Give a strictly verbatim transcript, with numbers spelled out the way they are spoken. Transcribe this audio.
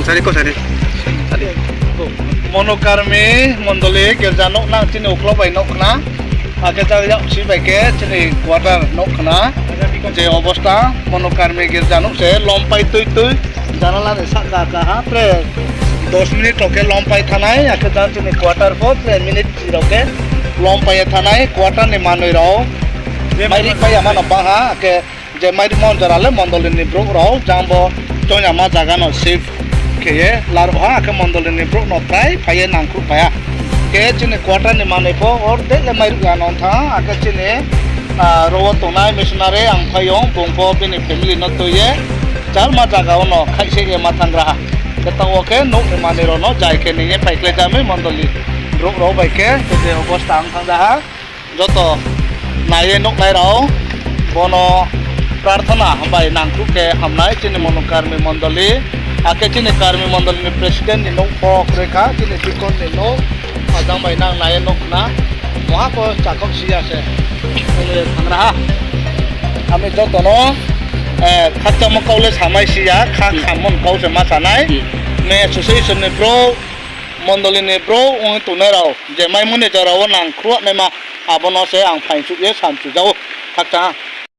Sari ko sari. Monokarmi mondoli girja nok nang chini uklok bai nok khna. Ake ta yak si bai ke chini quarter nok khna. Je obostha monokarmi girja nok se lompai tui tui. Janala ni saka ka ha pre dos minute rok ke lompai thanai. Ake ta chini quarter po pre minute rok ke lompai thanai quarter ni manui rok. Mai ri pai ama no bang ha ke. Je mairik mon jora le mondoli ni borok rok jang bo chongyama jaga no shift khe ye larok ha, akhe mondoli ni borok no prai phai ye nangkuk paya. Khe chini quarter ni manwi pho or de le mairik ya no tha, akhe chini, ah, ro o tongnai missionary ang phai yong, bung pho bini family no twi ye chalma jaga o no khai se ye ma thang ra ha. Khe ta o khe nuk ni manwi rok no jai khe ni ye phai khlai jami mondoli borok rok bai khe, khe je obostha ang thang ja ha. Joto naiwi nuknai rok bono prarthana bai nangkuk khe hamnai chini mono karmi mondoli. Hakhe chini karmi mondoli ni president ni nuk bo kwrwi kha, chini deacon ni nuk ajang bai nang naiwi nuk khna. Moha ko chakok si ase. Nungwi thangra ha. Ami jotono, eh, khakchangma kau le samai si ya, kha Hmm. khamon kau se ma sanai. Hmm. Me association ni bro, mondoli ni bro, wng tongnai rok. Je mai muni jora o nang khruwa naima abono se ang phainchuk ye samchuk jago. Khakchang.